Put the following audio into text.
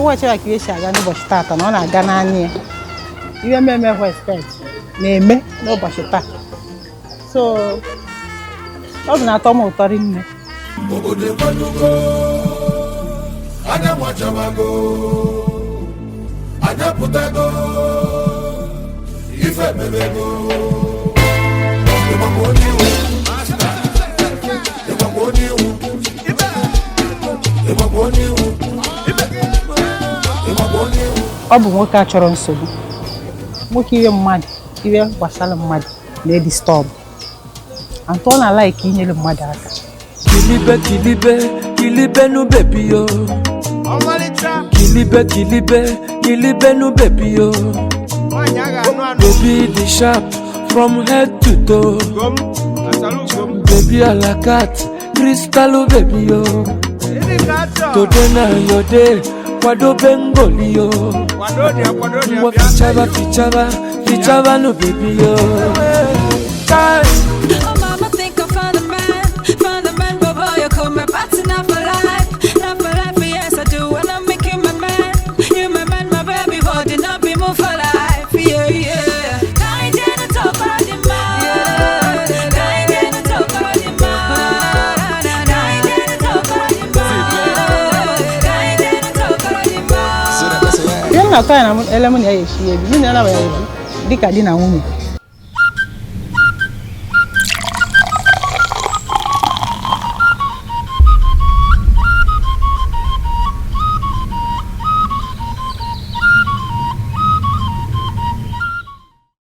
Ịwachara ka ihe si aga n'ụbọchị taata na ọ na-aga n'anya ya. Ihe mmemme respect na-eme n'ụbọchị taa, so ọ bụ na-atọ m ụtọ rinne. Obodo ekwelugo, anya nwachabago, anya pụtago, ife mebego. Ịgbakwa onye iwu, ịgbakwa onye iwu, ịgbakwa onye iwu, ịgbakwa onye iwu. Ọ bụ nwoke a chọrọ nsogbu, nwoke ihe mmadụ, ihe gbasara mmadụ na-edisturb and ọ na-alike inyere mmadụ aka. Kilibe, kilibe, kilibe nu baby yo. Kilibe, kilibe, kilibe nu baby yo. Baby dị sharp from head to toe. Baby a la carte, crystal baby yo. Today na your day, kwadobe ngoli yo. Ngwa fichaba, fichaba, fichaba nu baby yo. Time. Oh, mama, think I found a man, found a man, but boy, you call my partner for life, not for life, yes I do, and I'm making my man, you my man, my baby, holding up, be move for life, yeah. Kind and talk about the man, kind and talk about the man, kind and talk about the man, kind and talk about the man. Ihe m na-atọ ya na ele mụ na ya eshi ebi, mụ na ya na ebi dịka di na nwunye.